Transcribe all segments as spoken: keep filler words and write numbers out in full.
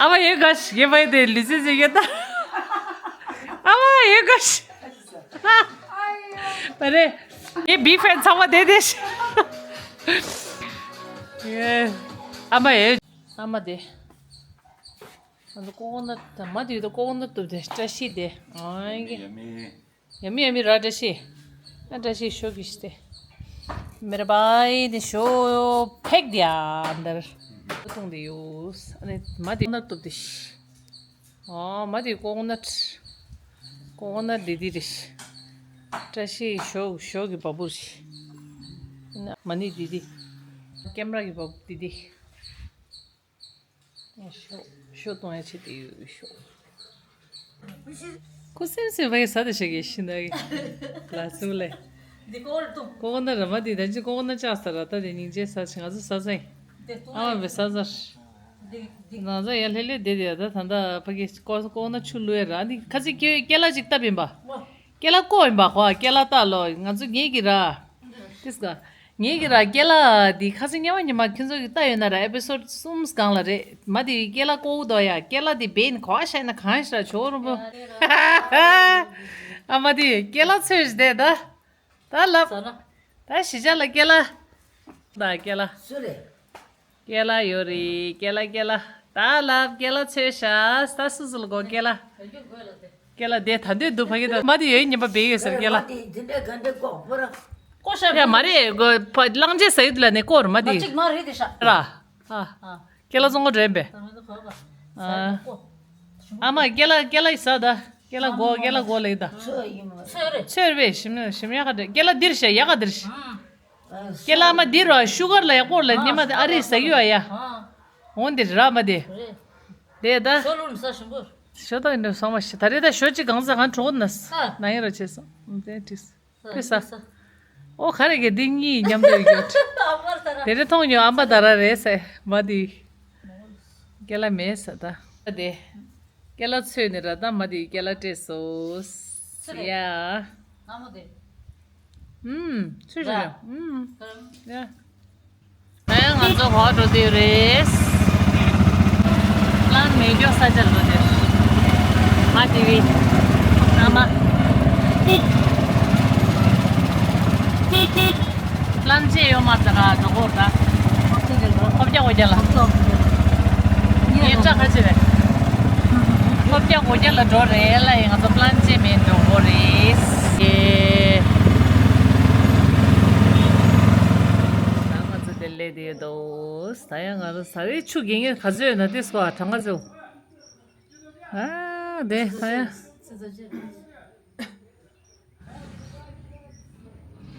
ཨ་མ་ཡོད་ག་ཤི་ཡེ་བའི་དེ་ལི་ཙི་ཙི་ཡོད་ད། ཨ་མ་ཡོད་ག་ཤི། ད་རེ། ཡེ་བི་ཕན་ཚང་མ་དེ་དེ་ཤི། ཡེ། ཨ་མ་ཡོད། ཨ་མ་དེ། ང་ཚོ་ཀོ་ཀོ་ནཊ་དང་མ་དེ་ཡོད་ད། ཀོ་ཀོ་ནཊ་བཏུབ་དེ་བཀྲ་ཤིས་དེ། ཨང་ཡེ། Yummy, yummy, ར་བཀྲ་ཤིས། ཨ་བཀྲ་ཤིས་ཤོ་གི་ཤི་སྟེ། मेरे भाई ने शो फेंक दिया अंदर། ཐུང་དེ་ཡོད། ཨ་ནི་མ་དེ་ནར་བཏུབ་དེ་ཤི། ཨོ་མ་དེ་ཀོ་ཀོ་ནཊ། ཀོ་ཀོ་ནཊ་དེ་དེ་རེད་ཤི། བཀྲ་ཤིས་ཤོ་ཤོ་གི་བ་སྤུ་རེད་ཤི། མ་ནི་དེ་དེ། ཀེམ་ར་གི་བ་སྤུ་དེ་དེ། ཤོ་ཤོ་གཏོང་ཡ་ཆེད་དུ་ཡོད་ཤོ། ཁུ་སེམས་སེམས་བའི་ས་དེ་ཤ་གི་ཤི་ན་གི་ལ་སུ་ལེ། འདི་ཀོ་ལ་ཏུ། ཀོ་ཀོ་ནཊ་ར་མ་དེ་ད་ཅི་ཀོ་ཀོ་ནཊ་ཅག་ས་ར་ད་དེ་སྙིང་རྗེ་ས་ཆེ་ང་ཚོ་ས་ས་ཡིན། དེ་ཏུ་ཨ་མ་བའི་ས་ས། འདི་འདི་ང་ཚོ་ཡ་ལྷེ་ལྷེ་དེ་དེ་ད་ད་ད་ཕ་གི་ཀོ་ཀོ་ནཊ་ཆུ་ལུ་ཡ་ར་འདི་ཁ་ཚི་ཀེ་ཀེ་ལ་ཅིག་བཏབ་ཡིན་པ། ཀེ་ལ་ཀོ་ཡིན་པ་ཧོ་ཀེ་ལ་ཏ་ལོ་ང་ཚོ་ངེད་ཀྱི་ར། ཏིས་ཀ། ངེད་ཀྱི་ར་ཀེ་ལ་འདི་ཁ་སང་ཉི་མ་ཉི་མ་ཁྱོད་ཚོ་གི་ལྟ་ཡོད་ན་ར་ཨེ་པི་སོ་ཌི་གསུམ་སྒང་ལ་རེད། མ་དེ་ཀེ་ལ་ཀོ་དོ་ཡ་ཀེ་ལ་དེ་བེན་གོ་ཤ་ན་གང་ཤ་ཆོ་རུ་པོ། ཨ་མ་དེ་ཀེ་ལ་ཚོས་བསྡད་ད། ད་ལབ། ད་ཤི་ཅག་ལ་ཀེ་ལ། ད་ཀེ་ལ། སུ་རེད། ཀེ་ལ་ཡོད་རེད། ཀེ་ལ་ཀེ་ལ། ད་ལབ་ཀེ་ལ་ཚོས་ཤ་ད་སུ་སུ་ལ་གོ་ཀེ་ལ། ཀེ་ལ་དེ་ད་འདོད་འདུག་ཕ་གི་ད་མ་དེ་ཡོད་ཉན་པ་བེ་ཡོད་ཟེར་ཀེ་ལ། མ་དེ་འདི་འདྲ་ག་འདྲ་གོ་པོ་ར། ཀོ་ཤ་ཡ་མ་རེད་གོ་ཕ་གླང་རྗེས་ཟ་ཡི་དུ་ལ་ནས་ཀོ་ར་མ་དེ། གཅིག་མ་རེད་དེ་ཤ། ར། ཨ། ཀེ་ལ་བཙོང་གོ་དྲན་པས། ཨ། ཨ་མ་ཀེ་ལ་ཀེ་ལ་ཡི་ཟ་ད། ཀེ་ལ་གོ་ཀེ་ལ་གོ་ལེ་ད། ཚོད་རེད། ཚོད་རེད་ཞིམ་ཞིམ་ཡག་ག་འདྲ་ཀེ་ལ་འདིར་ཤ་ཡག་ག་འདིར་ཤ། ཀེ་ལ་མ་འདི་རོ་ཤུ་གར་ལ་ཡག་པོ་ལ་ཉི་མ་དེ་ཨ་རི་ཟ་གི་ཡོད་ཡ། འོན་འདི་ར་མ་དེ། རེད་ད། ཞོ་ལོ་ནི་ས་ཞིམ་པོ། ཞོ་ད་འདི་སོང་བ་ཤི་ད་རེད་ད་ཞོ་ཅི་གང་ཟ་གང་གྲོགས་ན་ས། ན་ཡིན་རོ་ཆེ་སོང་། དེ་དྲིས། དེ་ས། ཨོ་ག་རེ་གི་འདི་གཉིས་མཉམ་དུ་ཡོད། དེ་རེ་མཐོང་ཉོ་ཨམ་པ་ད་ར་རེད་ས་མ་དེ། ཀེ་ལ་མེད་ས་ད། དེ། ཀེ་ལ་ཚོས་ནི་ར་ད་མ་དེ་ཀེ་ལ་སྤྲད་སོ། སི་ཡ། ཨ་མོ་དེ། ཨུམ། ཚོས་ཞུ་ཡ། ཨུམ། ཡ། ཨེ་ང་ཚོ་ཧོ་འགྲོ་དུས་རེད། པླན་མེད་རྒྱུ་ས་ཆར་འགྲོ་དུས། མ་དེ་བི། ཨ་མ། པླན་ཅེ་ཡོད་མ་ཚ་ག་འགྲོ་གོ་ད། ཁོབ་རྒྱ་གོ་རྒྱ་ལ། ངའི་སྐྲ་ཁ་ཅི་རེད། ཁོབ་རྒྱ་གོ་རྒྱ་ལ་འགྲོ་རེད་ལ་ཡིན་ང་ཚོ་པླན་ཅེ་མེད་འགྲོ་གོ་རེད། ཨེ། ད་ང་ཚོ་དེ་ལས་དེ་དོ། ད་ཡང་ང་ཚོ་ཟ་བའི་ཆུ་གི་ངས་ག་ཚོད་ཡོད་ན་དེ་སོ་ཨ་གྲངས་ཀ་ཚོད། ཨ་དེ་ད་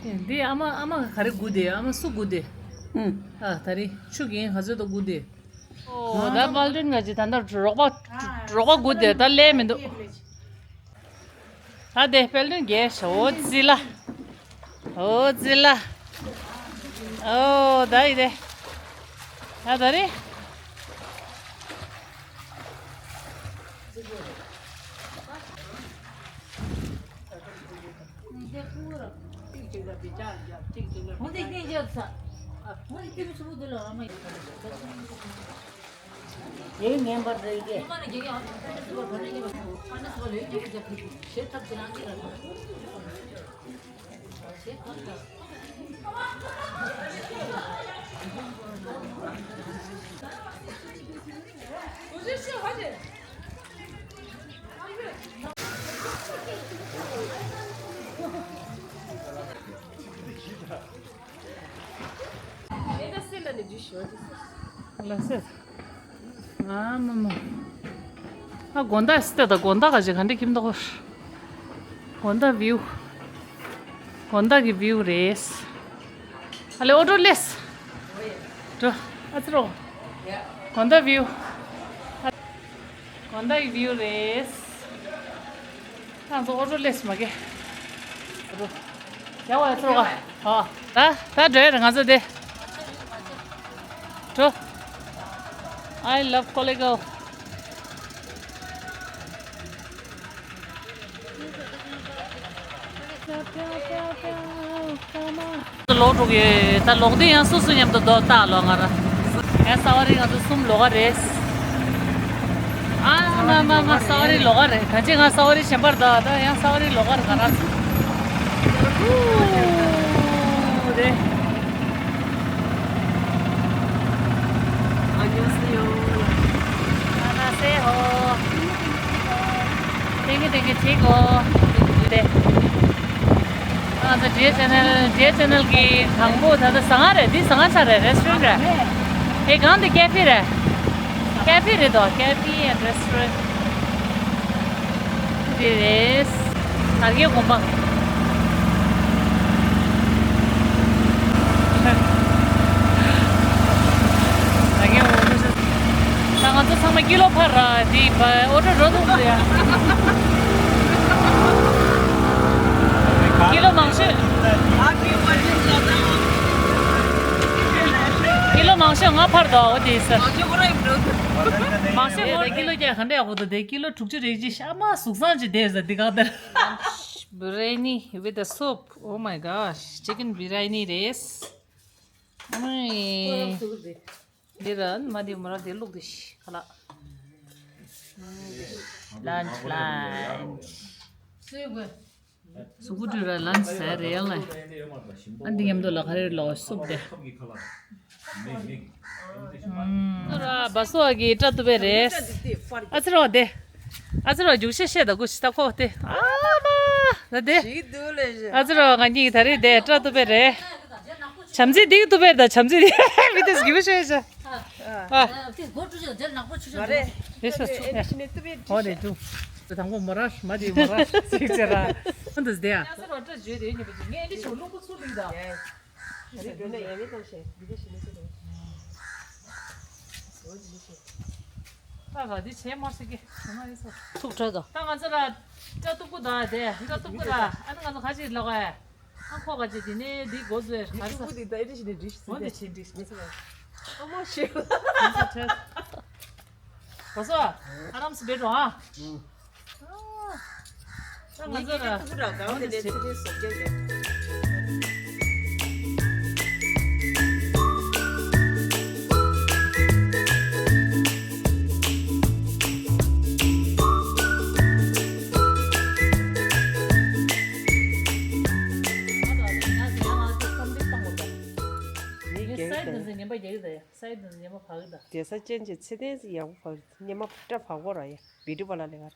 ཡང་། འདི་ཨ་མ་ཨ་མ་ག་རེ་སྒུག་དེ་ཨ་མ་སུ་སྒུག་དེ། ཨ་ད་རེས་ཆུ་གིན་ག་ཚོད་དུ་སྒུག་དེ། ཨོ་ད་དཔལ་སྒྲོན་ང་ཅི་ད་ལྟ་རོགས་པ་རོགས་པ་སྒུག་དེ་ད་ལས་མི་འདུག་ད་དེ་དཔལ་སྒྲོན་རྒྱལ་ཤོ་ཙི་ལ། ཨོ་ཙི་ལ། ཨོ་ད་ཡི་དེ། ད་ད་རེས། ལགས་སེ། ཨ་མ་མ། ཨ་དགོང་དག་སི་ཏེ་ད་དགོང་དག་ག་ཅིག་ག་འདྲ་ཁྱིམ་ཐོག་དགོང་དག་བིའུ། དགོང་དག་གི་བིའུ་རེད། ཨ་ལེ་ཨོ་ཏོ་ལེས། འགྲོ། ཨ་ཙི་རོ། དགོང་དག་བིའུ། དགོང་དག་གི་བིའུ་རེད། ང་ཚོ་ཨོ་ཏོ་ལེས་མ་གེ། ཡ་བ་ཡ་ཚོ་བ། ཧ། ད་ད་འགྲོ་ཡ་རེད་ང་ཚོ་དེ། འགྲོ། I love Kolego. ལོག་འགྲོ་གི་ད་ལོག་དུས་ཡང་སོ་སོ་མཉམ་དུ་རྡོ་བཏགས་ལོ་ང་ར། ཡང་ས་བ་རི་ང་ཚོ་གསུམ་ལོག་ག་རེད། མ་མ་ས་བ་རི་ལོགས་ཀ་རེད། ད་ཅི་ང་ས་བ་རི་གཞན་པར་ད་ད་ཡང་ས་བ་རི་ལོགས་ཀ་རེད། ག་ར་རེད། 안녕하세요. 안녕하세요. ཏེང་ཏེང་ཅིག་གོ། ཏེ། ང་ཚོ་ཌི་ཨེ་ཆེ་ནལ་ཌི་ཨེ་ཆེ་ནལ་གྱི་དང་པོ་ད་ལྟ་ཟ་ཁང་རེད། འདི་ཟ་ཁང་ཆགས་རེད། རེ་སི་ཊོ་རན་ཊི་རེད། ཨེ་གང་འདི་ཀེ་ཕེ་རེད། ཀེ་ཕེ་རེད་དོ། ཀེ་ཕེ་ཨེན་ཌི་རེ་སི་ཊོ་རན་ཊི་འདི་རེད། དར་རྒྱས་དགོན་པ། ད་ང་ཚོ་ཚང་མ་ཀི་ལོ་ཕར་ར་དེ་བ་ཨོ་ཊོ་རོ་འདུག་ཟེར་ཡ། ཀི་ལོ་མང་ཤོས། ཀི་ལོ་མང་ཤོས་ང་ཕར་དོ་འོ་དེ་ཟེར། མང་ཤོས་ངོ་ཀི་ལོ་བརྒྱ་ག་འདྲ་ཡག་པོ་འདུག་དེ་ཀི་ལོ་དྲུག་ཅུ་རེ་གཅིག་ཤ་མ་གཟུགས་བཟང་ཅིག་བསྡད་ཟེར་འདི་ག་དེར། Biryani with the soup. Oh my gosh, chicken biryani རེད། ཨ་མ་ཡེ། འདི་ར་མ་འདི་མོ་ར་འདི་བླུགས་འདི་ཤི་ཁ་ལག་ལན་ཆི་ལན་ཆི། གཟུགས་པོ་བཀྲུས་ར་ལན་ཆི་ཟ་རེད་ཡང་ལ། ཨ་འདི་མཉམ་དུ་ལ་ག་རེ་ལོག་སུབ་དེ། ཨ་ར་བ་སོ་གི་སྐྲ་གཏུབ་པའི་རེད། ཨ་ཙི་རོ་དེ། ཨ་ཙི་རོ་རྒྱུགས་ཤེས་ཤེས་ད་གུ་ཤི་ད་ཁོ་དེ། ཨ་མ། ད་དེ། ཨ་ཙི་རོ་ང་གཉིས་ད་རེས་དེ་སྐྲ་གཏུབ་པའི་རེད། བྱམས་བརྩེ་འདི་གཏུབ་པའི་ད་བྱམས་བརྩེ་འདི་མི་དེ་སྐྱིད་པོ་ཤོད་ཤ། ཨ། དེ་སྒོ་དཀྲུག་ཤོག་དེར་ནག་པོ་ཆུ་ཤོག་མ་རེད། རེད་ཤོག་ཨེ་ཤི་ནས་གཏུབ་པའི་འོ་རེད་འདུག་དང་པོ་མོ་ར་མ་དེ་མོ་ར་ཅིག་ཅེ་ར། ཨ་འདུག་དེ་ཡ། ཨ་ཙི་རོ་སྐྲ་བརྗོད་དེ་ཉེས་པ་ཅིག་ངས་འདི་ཆུ་རླུང་བུ་ཚུར་འདུག་ད། ད་ག་འདི་བྱས་མ་སྲིད་ཀི་ཚོ་མ་ཡིན་ཚོ། ཐུག་ཁྲོད་དོ། ད་ང་ཚོ་ལ་སྐྲ་གཏུབ་ཀུ་དང་དེ་སྐྲ་གཏུབ་ཀུ་ར་ཨ་ནི་ང་ཚོ་ཁ་ཅིག་ལོག་ཨེ། ཨ་ཁོ་ག་ཅིག་དེ་ནས་འདི་སྒོ་ཟོས་ག་རེ་ཟ། འདི་ད་ཨེ་འདྲ་ཞིག་ནས་འདྲི་ཞིག་འོ་འདི་བྱེད་འདྲི་ཞིག་ཨ་མ་ཤེས། གོ་སོ། ཨ་རམ་སི་བེད་རོ་ཨ། ད་ང་ཚོ་ལ་ཐུག་ར་གང་དེ་ལས་ཚེ་རིང་སོགས་རྒྱག་རྒྱག་ས་ཡི་དུ་ཟིན་ངན་པ་རྒྱག་གི་ད་ཡ། ས་ཡི་དུ་ཟིན་ངན་པ་བག་གི་ད། དེ་ས་ཅན་གྱི་ཚེ་བརྟན་ཡག་པོ་བག་སྙེ་མ་སྐྲ་བག་པོ་ར་ཡ་བི་ཏི་པ་ལ་ལས་ཀར།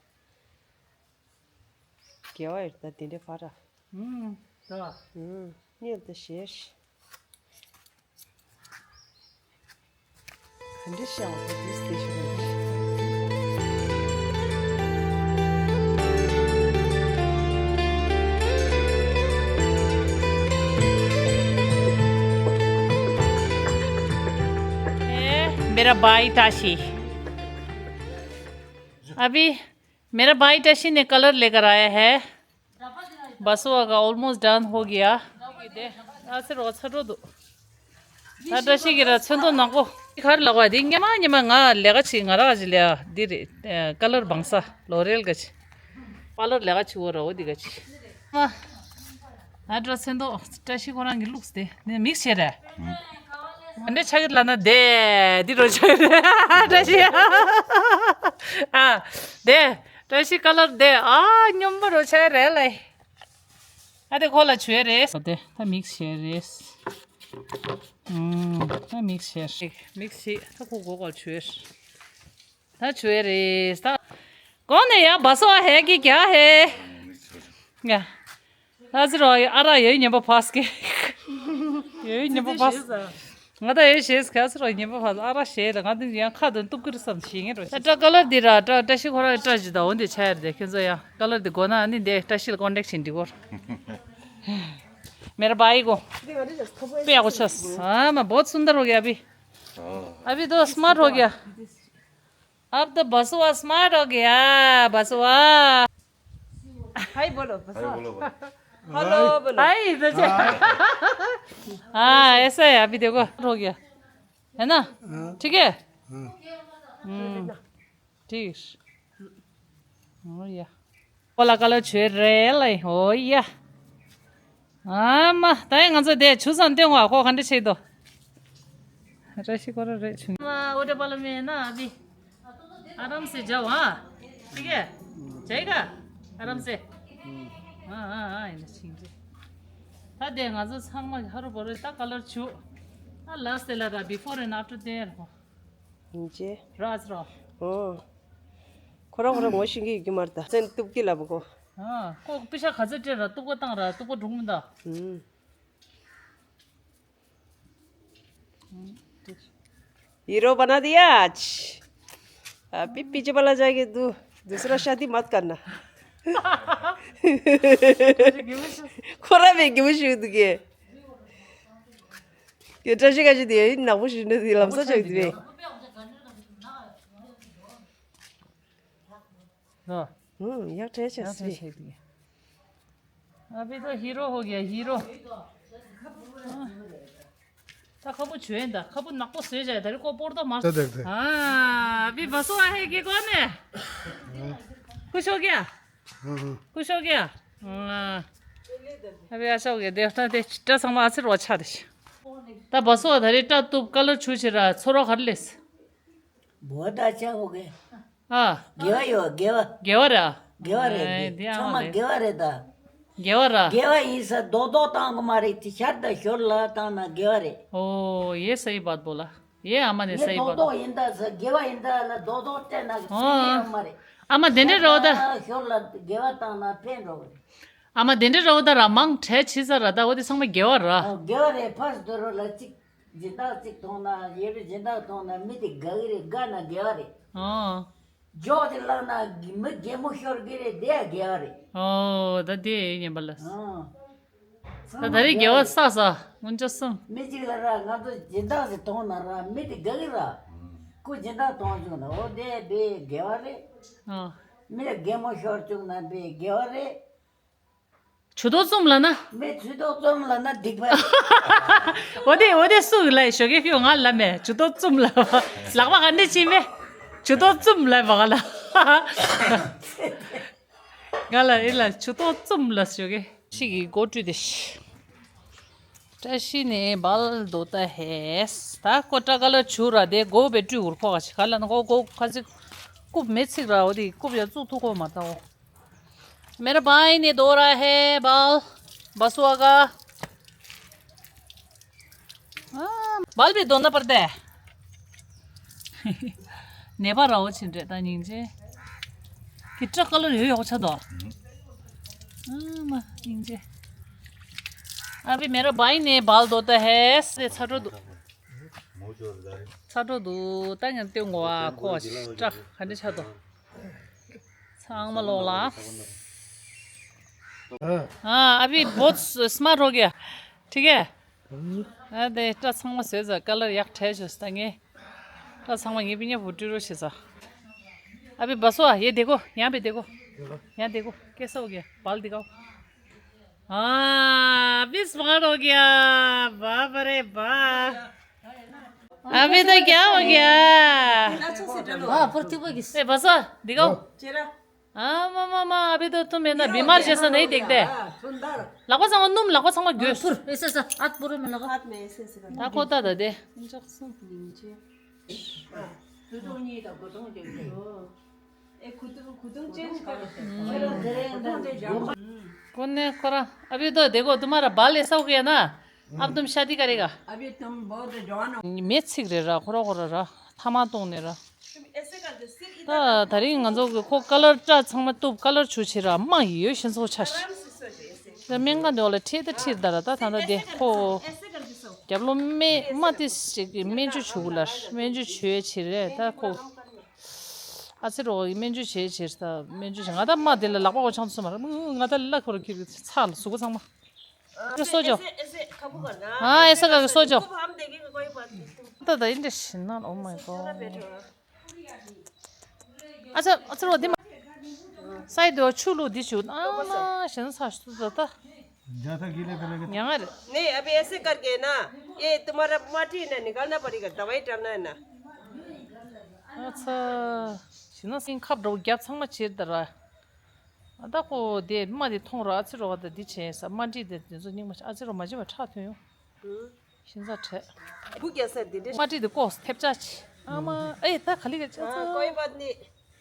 དགེ་བ་ཡོད་ད་དེ་འདྲའི་ཕ་ར། ཨུམ། ད། ཨུམ། གཉིད་ད་ཞེས། ག་འདྲི་ཤེས་བ་ད་དུས་དེ་ཞིག་རེད། ए, मेरा भाई टाशी। अभी मेरा भाई टाशी ने कलर लेकर आया है। बसवा का ऑलमोस्ट डन हो गया। ཨ་ཙི་རོ་ཚ་འགྲོ་འདུག་ད་བཀྲ་ཤིས་ཀྱི་ར་ཚོན་མདོག་ནག་པོ། ཁར་ལག་པ་འདི་སྙེ་མ་སྙེ་མ་ང་ལས་ཀ་བྱེད་ང་ར་ག་ཅིག་ལས་འདི་རེད། ཀ་ལར་བང་ས་ལོ་རེལ་ག་ཅིག་པ་ལར་ལས་ཀ་བྱེད་འོ་ར་འོ་འདི་ག་ཅིག་ང་འགྲོ་ཚོན་མདོག་བཀྲ་ཤིས་ཁོ་རང་གི་ལུགས་དེ་ནས་མིག་བྱེད་རེད། ཨ་འདྲ་ཆགས་ཀྱི་ལ་ན་དེ་འདི་རོ་ཆགས་རེད། བཀྲ་ཤིས་ཨ་དེ། བཀྲ་ཤིས་ཀ་ལར་དེ་ཨ་སྙོམས་པོ་རུ་ཆགས་རེད་ལེ། ཨ་དེ་ཁོ་ལ་བྱོས་རེད། ཨ་དེ་ད་མིག་བྱས་རེད། ཨུམ་ད་མིག་བྱས་རེད། མིག་བྱས་ད་ཁོ་གོ་ག་བྱོས། ད་བྱོས་རེད་ད། གོང་ནས་ཡ་བ་སོ་ཨ་ཧེ་གི་གྱ་ཧེ། ཡ། ཨ་ཙི་རོ་ཨ་ར་ཡོད་ཉན་པ་ཕ་སྐད། ཡོད་ཉན་པ་ཕ་སྐད། ང་ད་ཡོད་ཞེས་ཨ་ཙི་རོ་ཉན་པ་ཕ་སྐད་ཨ་ར་ཞེས་ལ་ང་ད་ཡང་ཁ་དོན་གཏུབ་ཀི་རེད་བསམ་ཞེས་ངེས་རོ། ད་ཀ་ལར་འདི་ར་ཀྲ་ཀྲ་ཤི་ཁོ་ར་ཀྲ་ཞིག་ད་འོ་འདི་ཆ་ཡར་དེ་ཁྱོད་ཚོ་ཡང་ཀ་ལར་འདི་དགོས་ན་ཨ་ནི་འདི་ཀྲ་ཤི་ལ་ཀོན་ཊེག་བྱེད་འདི་གོ། मेरा भाई को पे आपको छस हाँ मैं बहुत सुंदर हो गया अभी। अभी तो स्मार्ट हो गया। अब तो बसुआ स्मार्ट हो गया बसुआ। हाय बोलो बसुआ। हेलो बोलो। हाय तो हाँ ऐसा है अभी देखो हो गया है ना। ठीक है। हम्म। ठीक। हो या। कोला कालो छुए रे लाई हो या। ཨ་མ་ད་ཡང་ང་ཚོ་དེ་ཆུ་ཚང་སྟོན་བ་ཁོ་ག་འདྲ་བྱེད་དོ། ར་ཤི་ཁོ་ར་རེད་ཆུ། ཨ་འོ་དེ་པ་ལ་མེད་ན་ཨ་བི། ཨ་རམ་སེ་བྱ་བ། ठीक है। जाएगा। आराम से। हाँ, हाँ, हाँ, इन्हें छीन दे। ད་དེ་ང་ཚོ་ཚང་མ་ཧ་རུ་བོ་རུ་ད་ཀ་ལར་བྱུག་ད་ལ་སྟེ་ལ་ད་before and after དེ་རོ། ཡིན་ཅེ། ར་ཨ་ཙི་རོ། ཨོ། ཁོ་རང་ཁོ་རང་ངོ་ཤེས་ཀྱི་ཡོད་ཀྱི་མ་རེད་ད། བཙན་གཏུབ་ཀྱི་ལབ་གོ། ཨ། ཁོ་པི་ཤ་ག་ཚོད་སྤྲད་ར་གཏུབ་པ་བཏང་ར་གཏུབ་པ་སྒྲུང་མི་འདའ། ཨུམ། हीरो बना दिया आज। अभी पीछे वाला जाके दू-, दूसरा शादी मत करना। ཁོ་ར་བའི་གི་མུ་ཞུ་དུ་གེ། ཡོད་བཀྲ་ཤིས་ཁ་ཤས་དེ་ཡིན་ནག་པོ་ཞུ་ནི་དེ་ལམ་སང་ཆགས་དེ་བས། ཨ། ཡག་བྲལ་ཆགས་སི། अभी तो हीरो हो गया, हीरो। ད་ཁ་བུ་བྱོས་ད། ཁ་བུ་ནག་པོ་བཟོས་བྱས་ད་རི་ཀོ་པོར་ཏོ་མ། ད་དེ་དེ། ཨ། अभी बसु आए कि कौन है? खुश हो गया? खुश हो गया? अभी अच्छा हो गया। देख ता देख चिट्टा संग आसे रोचा दे। ད་བ་སོ་ད་རེ་ཏྲ་ཏུབ་ཀ་ལར་ཆུ་ཆེ་ར་ཚོ་རོ་གར་ལེས། बहुत अच्छा हो गया। ཨ། དགེ་བ་ཡོད་དགེ་བ། དགེ་བ་ར། དགེ་བ་རེད། ཨེ་འདི་ཚང་མ་དགེ་བ་རེད་ད། དགེ་བ་ར། དགེ་བ་ཡིན་ས་རྡོག་རྡོག་བཏང་གི་མ་རེད། དེ་ཤར་དང་ཞོར་ལ་བཏང་ན་དགེ་བ་རེད། ཨོ་ཡེ་སའི་བད་བོ་ལ། ཡེ་ཨ་མ་ནས་ངས་སའི་རྡོག་བད་རྡོག་བོ། ཡིན་ད་ས་དགེ་བ་ཡིན་ད་ལ་རྡོག་རྡོག་སྤྲད་ན་ཨོ། ཡོད་མ་རེད། ཨ་མ་དེ་འདྲ་རོ་ད། ཞོར་ལ་དགེ་བ་བཏང་ན་ཕན་འགྲོ་གི་རེད། ཨ་མ་དེ་འདྲ་རོ་ད་ར་མང་ཁྲལ་ཆི་ས་ར་ད་འོ་དེ་ཚང་མ་དགེ་བ་ར། ཨོ་དགེ་བ་རེད། ཕར་སྡོད་རོགས་ལ་གཅིག་སྦྱིན་བདག་གཅིག་མཐོང་ན་ཡོད་པའི་སྦྱིན་བདག་མཐོང་ན་མི་དེ་དགའ་གི་རེད། དགའ་ན་དགེ་བ་རེད། ཨོ། འཇོག་དེ་བླངས་ན་མི་རྒན་མོ་ཤོར་གི་རེད། དེ་ཡང་དགེ་བ་རེད། ཨོ་ད་དེ་ཡིན་པ་ལ། ཨོ། ད་ད་རེས་དགེ་བ་བསགས་ས་སྔོན་ཆད་གསུམ། མི་གཅིག་ལ་ར་ང་ཚོ་སྦྱིན་བདག་ཟེར་མཐོང་ན་ར་མི་དེ་དགའ་གི་ར། ཁོ་སྦྱིན་བདག་མཐོང་བྱུང་ན་ཨོ་དེ་དཔེ་དགེ་བ་རེད། ཨོ། མི་རྒན་མོ་ཤོར་བྱུང་ན་དཔེ་དགེ་བ་རེད། ཇུས་གཏོགས་བཙུམ་ལ་ན། མི་ཇུས་གཏོགས་བཙུམ་ལ་ན་སྡིག་པ། འོ་དེ་འོ་དེ་སུ་ལ་ཞོགས་ཀས་ཕིའུ་ང་ལ་མེ་ཇུས་གཏོགས་བཙུམ་ལ། ལག་པ་ག་འདྲ་ཕྱིན་མེ། ཇུས་གཏོགས་བཙུམ་ལ་བ་ག་ལ། ང་ལ་ཨི་ལ་ཇུས་གཏོགས་བཙུམ་ལ་ཞོགས་ཀས་ཤིག་གི་སྒོ་བཀྲུས་ཏེ་ཤི། བཀྲ་ཤིས་ནས་སྦལ་དོ་ད་ཧེས། ད་ཀོ་ཏྲ་ཀ་ལ་ཆུ་ར་དེ་སྒོ་བེ་བཀྲུས་འུར་ཁོ་ག་ཤི་ག་ལ་ན་ཀོ་ཀོ་ཁ་ཚིག་རྐུབ་མེ་ཚིག་ར་འོ་དེ་རྐུབ་ཡ་བཙུགས་ཐུབ་ཁོ་མ་ད་འོ། मेरा भाई ने धो रहा है बाल, बसुआ का। हाँ, बाल भी धोना पड़ता है। ནེ་པ་ར་འོ་ཆེན་འདྲེ་ད་སྙིང་རྗེ། ཁི་ཏྲ་ཀ་ལོ་ཡོད་ཡོག་ཆ་དོ། ཨ་མ་སྙིང་རྗེ། अभी मेरा भाई ने बाल धोता है। ཚ་དྲོ་འདུག་ཚ་དྲོ་འདུག་ད་ངས་སྟོན་གོ་བ་ཁོ་ཅི་ཏྲ་ག་འདྲ་ཆ་དོ། ཚང་མ་ལོག་ལ། हाँ, अभी बहुत स्मार्ट हो गया। ठीक है। ཨ་དེ་སྐྲ་ཚང་མ་བཟོས་ཚར། ཀ་ལར་ཡག་བྲལ་བྱོས་ད་ངས། སྐྲ་ཚང་མ་ངས་པི་ཉ་བུ་ཏྲི་རོ་བྱེད་ཚར། अभी बसो, ये देखो, यहाँ पे देखो। यहाँ देखो, कैसा हो गया? बाल दिखाओ। हाँ, अभी स्मार्ट हो गया। बाप रे बाप। अभी तो क्या हो गया? हाँ, पर तू को किस? ए, बसो, दिखाओ। हाँ, मामा, मामा, अभी तो तुम है ना, बीमार जैसा नहीं दिखते। ལག་པ་ཚང་མ་སྣུམ། ལག་པ་ཚང་མ་འགྱོད། ཨ་ཕུར་ཨེ་སེ་ས་ཨ་ཕུར་མི་ལག་པ། ད་ཁོ་ད་ད་དེ། ཁོ་ནས་ཁོ་རང་། अभी तो देखो, तुम्हारा बाल ऐसा हो गया ना, अब तुम शादी करेगा। अभी तुम बहुत जवान हो। མེ་ཚིག་རེད་ར། ཁོ་ར་ཁོ་ར་ར། ཐ་མག་གཏོང་ནས་ར། ད་ད་རིང་ང་ཚོ་གི་ཁོ་ཀ་ལར་སྐྲ་ཚང་མ་གཏུབ། ཀ་ལར་ཆུ་ཆེ་ར་མ་ཡི་ཡོད་ཤེས་ཚོ་ཆ་ཤི། ད་སྨན་ཁང་དེ་འོག་ལ་ཁྲིད་ད་ཁྲིད་ད་ར། ད་ད་ད་དེ་ཁོ་རྒྱབ་ལོ་སྨན་མ་དེ་ཞིག་གི་སྨན་བཅོས་བྱུག་ལ། སྨན་བཅོས་བྱོས་ཆེ་རེད་ད་ཁོ། ཨ་ཚེ་རོགས་ཀྱི་སྨན་བཅོས་བྱས་ཆེ་ད་སྨན་བཅོས་བྱས། ང་ད་མ་དེ་ལ་ལག་པ་འོ་ཆང་ཚོ་མ་ར། ང་ད་ལ་ཁོ་ར་ཁྱེར་གི་ཚ་ལ་གཟུགས་པོ་ཚང་མ། के सो जाओ। ऐसे, ऐसे खाबू करना। हाँ, ऐसा करके सो जाओ। खूब हम देखेंगे कोई बात नहीं। तुम तो दही इंडस्ट्री ना, oh my god। अच्छा, अच्छा, वो दिमा-, साइड दो छुलू दिशु। आ, ना, शन सा शु तो। ज्यादा गीले करेगा। यार। नहीं, अभी ऐसे करके ना, ये तुम्हारा माटी ना निकालना पड़ेगा, दवाई डालना है ना। अच्छा, शनो सिंह खप रो गैप संग में छेद दरा। ཨ་ད་ཁོ་དེ་རྨ་དེ་མཐོང་ར། ཨ་ཚེ་རོགས་ད་འདི་བྱས་ས། རྨ་འབྲི་དེ་དེ་ཚོ་སྙིང་མ་ཤ། ཨ་ཚེ་རོགས་མ་བྱེད་པ་ཁྲག་ཐོན་ཡོང་། ཤིན་ཙང་བྲེད། བུ་རྒྱལ་སྲས་འདི་འདྲ། རྨ་འབྲི་དེ་ལྐོག་ཐེབས་ཆག་ཆེ། ཨ་མ་ཨེ་ད་ག་ལི་ག་ཅག་ཨ་ཚོ། कोई बात नहीं।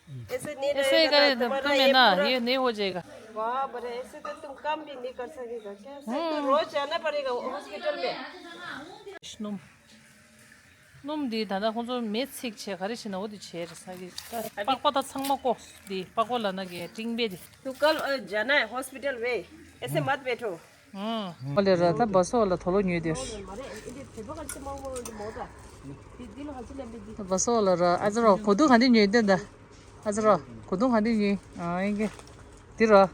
ऐसे नहीं ऐसे रहेगा ना, तुम्हारा ये पूरा ये नहीं हो जाएगा। वाह, बड़े ऐसे तो तुम काम भी नहीं कर सकेगा। क्या से तो रोज जाना पड़ेगा हॉस्पिटल में। སྣུམ། སྣུམ་འདི་ད་ལྟ་ཁོང་ཚོ་མེ་འཚིག་བྱས་ག་རེ་བྱས་ན་འོ་དེ་བྱས་རེད་ཟ་གི། པགས་པ་ད་ཚང་མ་བཀོག་འདི་པགས་པ་ལ་ན་གི་ཀྲིང་པེ་དེ། तू कल जाना है हॉस्पिटल में, ऐसे मत बैठो। ཨོ་ལེ་ར་ད་བ་སོ་ལ་དོ་ལོ་ཉོས་དེ། བ་སོ་ལ་ར་ཨ་ཙི་ར་གོ་དུ་ག་འདི་ཉོས་དེ་ད། ཨ་ཙི་ར་གོ་དུ་ག་འདི་ཉོས་ཨ་ཡིན་གི། འདི་ར།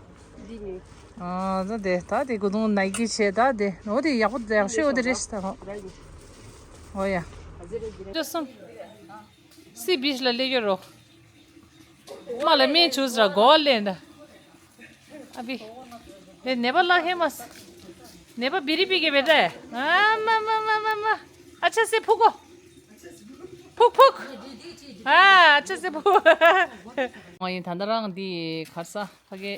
འདི་ཉོས། ཨ་ཙི་དེ་ད་དེ་གོ་དུ་ནའི་ཀི་བྱས་ད་དེ་འོ་དེ་ཡག་པོ་ཡག་ཤོས་འོ་དེ་རེད་ཤི་ད་ཧོ། ཨོ་ཡ། ཅོ་སོང་། སི་བིཆ་ལ་སླེབས་ཡོད་རོ། མ་ལ་སྨན་བྱུགས་ར་གོ་བ་ལེན་ད། ཨ་བི། ལེ་ནེ་པ་ལ་ཧེ་མ་སི། ནེ་པ་བི་རི་བི་གེ་བེ་ཏེ། ཨ་མ་མ་མ་མ་མ། ཨ་ཆ་སི་ཕུག་གོ། ཕུག་ཕུག་ཨ་ཨ་ཆ་སི་ཕུག་ང་ཡིན་ད་ལྟ་རང་འདི་གར་ས་ཕ་གི།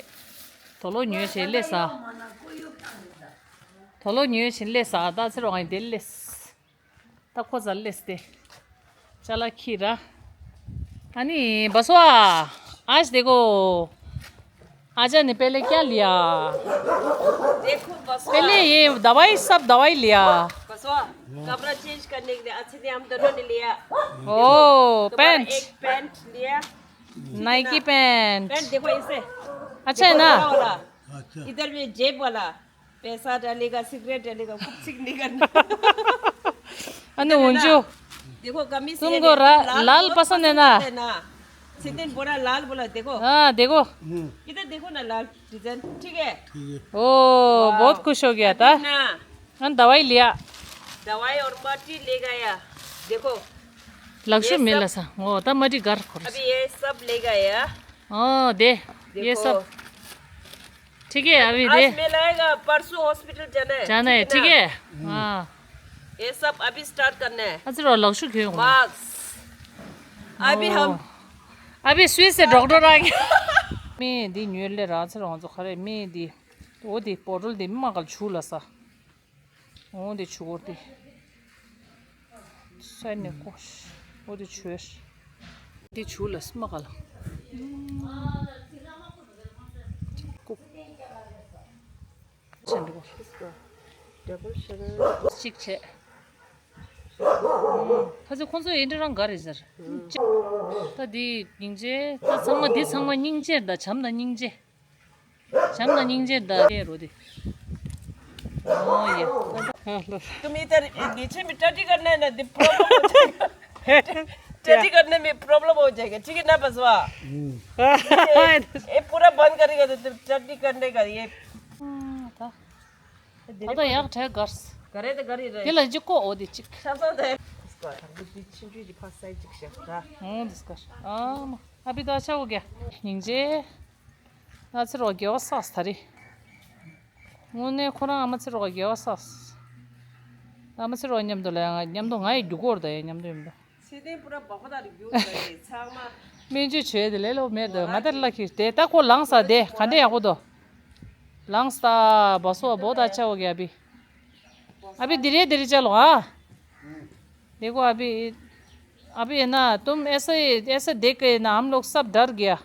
དོ་ལོ་ཉོས་བྱས་སླེབས་ས། དོ་ལོ་ཉོས་བྱས་སླེབས་ས་ད་ཚེ་རོགས་ང་ཡིན་དེ་སླེབས། ད་ཁོ་ཚ་སླེབས་ཏེ། ཅ་ལག་ཁྱེར་ར། ཨ་ནི་བ་སོ་ཨ། आज देखो। आजा ने पहले क्या लिया? देखो बसवा। पहले ये दवाई, सब दवाई लिया। बसवा, कपड़ा चेंज करने के लिए अच्छे से हम दोनों ने लिया। ओ, तुम्हारा पैंट। एक पैंट लिया। Nike pant. पैंट देखो इसे। अच्छा है ना? देखो, बड़ा वाला। अच्छा। इधर में जेब वाला। पैसा डालेगा, सिगरेट डालेगा, कुछ नहीं करना। अने है ना? उंजो। देखो, कमीज ये तुमको देखो, रा-, लाल लाल बहुत पसंद है ना? पसंद है ना? सिद्धिन बोला, "लाल" बोला, देखो। हाँ, देखो। हम्म। इधर देखो ना, लाल डिजाइन, ठीक है? ठीक है। ओ, वाह। बहुत खुश हो गया अभी था। ना। हाँ, दवाई लिया। दवाई और मटी ले गया, देखो। लक्ष्मी ये सब मेला सा, ओ, ता मटी घर खोल। अभी ये सब ले गया। ओ, दे, ये देखो। सब। ठीक है, अभी आज दे। मेला आएगा, परसों हॉस्पिटल जाना है, जाना है, ठीक है ना? ठीक है? हम्म। हाँ। ये सब अभी स्टार्ट करना है। अच्छा, रो लग चुके हो। मास्क। अभी ओ। हम अभी स्विस से डॉक्टर आ गया। मैं दी न्यूले रात से रोंजो खरे, मैं दी, वो दी पोटल दी, मैं कल छू लसा। འོ་འདི་ཆུ་བོར་ཏེ། སའི་ནས་ཀོ། འོ་འདི་ཆུ་བེར། འདི་ཆུ་ལ་སྨག་ག་ལ། ཀུ། ཆེན་འདུག་གཅིག་བྱས། ཁ་ཚ་ཁོང་ཚོ་ཨེ་འདྲ་རང་ག་རེད་ཟེར། ད་འདི་སྙིང་རྗེ། ད་ཚང་མ་འདི་ཚང་མ་སྙིང་རྗེ་ད་བྱམས་ན་སྙིང་རྗེ། བྱམས་དང་སྙིང་རྗེ་དང་རོ་དེ། ཨོ་ཡ། तुम इधर नीचे में टट्टी करना है ना, तो प्रॉब्लम हो जाएगा। टट्टी करने में प्रॉब्लम हो जाएगा, ठीक है ना बसवा? ये पूरा बंद करेगा तो तुम टट्टी करने का ये। ད་ད་ཡག་གྲས་གར། करे तो करी रहे। དེ་ལ་ཅི་ཀོ་འོ་དེ་ཅིག་ཤ་ཚ་དེ། इसको अभी भी छिंजू जी पास साइड चिक शेफ था। ཨོ་དེ་སྐར། ཨ་མ། ཨ་བི་ད་ཆ་འོ་ག་སྙིང་རྗེ། ང་ཚེ་རོགས་དགེ་བ་བསགས་ད་རེད། དངོས་གནས་ཁོ་རང་ཨ་མ་ཚེ་རོགས་དགེ་བ་བསགས། ཨ་མ་ཚེ་རོགས་མཉམ་དུ་ལ་ཡང་མཉམ་དུ་ང་ཡི་རྒྱུ་སྐོར་དང་ཡང་མཉམ་དུ་ཡིན་པ། ཚེ་བརྟན་པུ་ར་བག་པ་དང་རྒྱུ་དང་ཚང་མ། སྨན་བཅོས་བྱས་དེ་ལས་ལོ་མེད་དོ་ང་ལྟར་ལ་ཁྱེར་ཏེ་ད་ཁོ་ལངས་ས་དེ་ག་འདྲ་ཡག་པོ་དོ། ལངས་ས་བ་སོ་བ་བོ་ད་ཆ་འོ་ག་ཨ་བི། ཨ་བི་དི་རེ་དི་རེ་ཅ་ལོ་ཨ། देखो अभी, अभी है ना, तुम ऐसे, ऐसे देख के ना, हम लोग सब डर गया।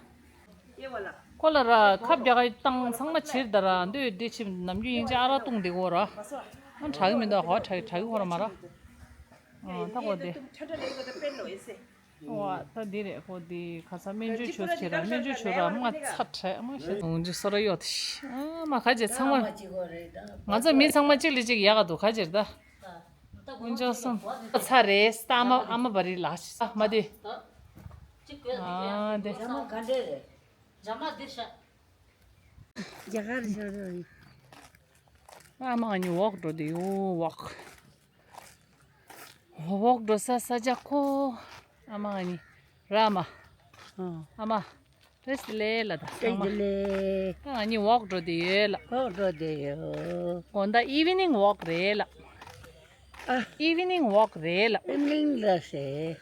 ये वाला। ཁོ་ལ་ར་ཁབ་རྒྱག་གི་བཏང་ཚང་མ་ཕྱིར་ད་ར་འདུས་འདི་ཕྱིར་ནམ་རྒྱུན་ཡིན་ཅི་ཨ་ར་བཏུང་འདི་གོ་ར། ཨ་དྲག་གི་མི་འདུག་ཧོ་དྲག་གི་དྲག་གི་ཧོ་ར་མ་ར། ཨ་ད་གོ་དེ། ཨོ་ད་འདི་རེད་ཁོ་འདི་ཁ་ས་སྨན་བཅོས་བྱོས་ཟེར་ར་སྨན་བཅོས་བྱོས་ར་མ་ཚ་དྲག་མ་ཤེས་འོང་ཅི་སོ་ར་གཡོག་དེ་ཤི་ཨ་མ་ཁ་ཅེ་ཚང་མ་ང་ཚོ་མི་ཚང་མ་གཅིག་ལས་གཅིག་ཡག་ག་འདུག་ཁ་ཅེར་ད། ཀུན་སྤྱོད་གསུམ། ཚ་རེད་ས་ཨ་མ་ཨ་མ་བ་རི་ལ་ཤི་ས་མ་དེ། ཨ་དེ། རྒྱ་གར་ཤ་རེད། ཨ་མ་ཨ་ནི་འོག་འགྲོ་དེ་ཡོ་འོག་འོག་འགྲོ་ས་ས་ཇ་ཁོ། ཨ་མ་ཨ་ནི་ར་མ། ཨ་མ། རེས་ལེ་ལ་ད་ཚང་མ། ལེ། ཨ་ནི་ཝོག་འགྲོ་དེ་ཡོད་ལ། ཝོག་འགྲོ་དེ་ཡོད། དགོང་དག་ཨི་ཝི་ནིང་ཝོག་རེད་ལ། ཨ། ཨི་ཝི་ནིང་ཝོག་རེད་ལ། ཨི་ཝི་ནིང་ལ་ཟེར།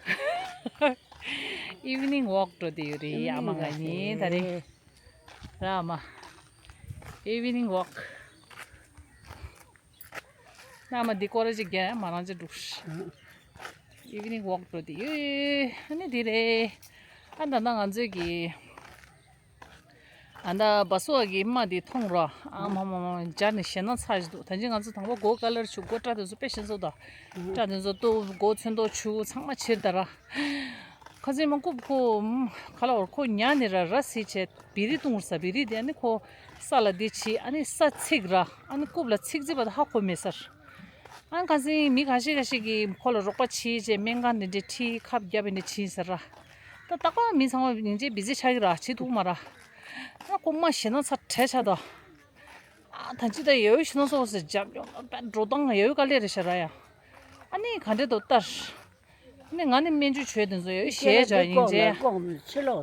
ཨི་ཝི་ནིང་ཝོག་འགྲོ་དེ་ཡོད་རེད་ཨ་མ་ང་གཉིས་ད་རེས། ར་མ། ཨི་ཝི་ནིང་ཝོག་ན་མ་འདི་སྐོར་ཅིག་རྒྱ་མ་རང་ཅིག་འདུག་ཨི་ཝི་ནིང་ཝོག་འགྲོ་དེ་ཡོད། ཨ་ནི་དེ་རེད། ཨ་ད་ན་ང་ཚོའི་གི་ཨ་ད་བ་སོ་བ་གི་རྨ་དེ་མཐོང་ར། ཨ་མ་མ་མ་འཇར་ནས་ཞེད་སྣང་ཚ་ཞིག་འདུག་ད་ཅི་ང་ཚོ་དང་པོ་སྒོ་ཀ་ལར་ཆུ་སྒོ་སྐྲ་དེ་ཚོ་དཔེ་ཞིག་བཟོ་ད། སྐྲ་དེ་ཚོ་ཏོ་སྒོ་ཚོན་མདོག་ཆུ་ཚང་མ་ཕྱིར་ད་ར། ཁ་སང་མ་རྐུབ་ཁོ་ག་ལ་བར་ཁོ་ཉལ་ནས་ར་ར་སི་བྱས་བི་རི་བཏུང་ས་བི་རི་དེ་ནི་ཁོ་ས་ལ་དེ་ཆི་ཨ་ནི་ས་ཚིག་ར་ཨ་ནི་རྐུབ་ལ་ཚིག་རྩིས་པ་དེ་ཧ་གོ་མེད་ས། ཨ་ཁ་སང་མི་ཁ་ཤས་ཁ་ཤས་ཀྱིས་ཁོ་ལ་རོགས་པ་བྱེད་ཅེས་སྨན་ཁང་འདི་འདྲའི་ཁྲིད་ཁབ་བརྒྱབ་པའི་འདྲ་བྱིན་ཟེར་ར། ད་རྟག་པར་མི་ཚང་མ་སྙིང་རྗེ་བི་ཟི་ཆགས་ཀྱི་ར་བྱེད་ཐུབ་མ་ར། ཨ་ཁོ་མ་ཞེད་སྣང་ཚ་བྲལ་ཆགས་ད། ཨ་ད་ཅི་ད་ཡོད་ཞེད་སྣང་ཚ་བོ་ཟེར་རྒྱབ་ཡོང་ན་པད་འགྲོ་སྟངས་ཡོད་དཀའ་ལས་རེད་ཤག་ར་ཡ། ཨ་ནི་ག་འདྲས་འདུག་ལྟར། ནི་ང་ནི་སྨན་བཅོས་བྱོས་དེ་ཚོ་ཡོད་ཞེས་བྱ་སྙིང་རྗེ།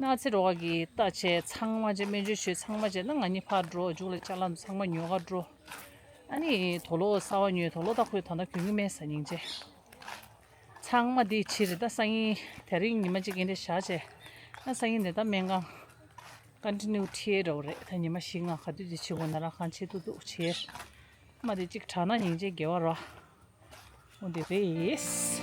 ན་ཚེ་རོགས་ཀྱིས་ལྟ་བྱས་ཚང་མ་བྱས་སྨན་བཅོས་བྱོས་ཚང་མ་བྱས་ན་ང་གཉིས་ཕར་འགྲོ་མཇུག་ལ་ཅ་ལག་ཚང་མ་ཉོ་ག་འགྲོ། ཨ་ནི་དུག་ལོག་གསར་བ་ཉོས་དུག་ལོག་ད་ཁོས་ད་ལྟ་གྱོན་གྱི་མེད་ས་སྙིང་རྗེ། ཚང་མ་དེ་ཕྱིར་རེད་ད་སང་ཉིན་དེ་རིང་ཉི་མ་གཅིག་གིན་རེ་བཞག་བྱས། ཨ་སང་ཉིན་དེ་ད་སྨན་ཁང་ཀོན་ཊི་ནིའུ་ཁྲིད་རོགས་རེད་ད་ཉི་མ་བཞི་ལྔ་ག་དུས་དེ་བྱེད་དགོས་ན་ར་གང་བྱེད་ཐུབ་ཐུབ་བྱས། མ་དེ་གཅིག་དྲག་ན་སྙིང་རྗེ་དགེ་བ་ར། འོ་དེ་རེད།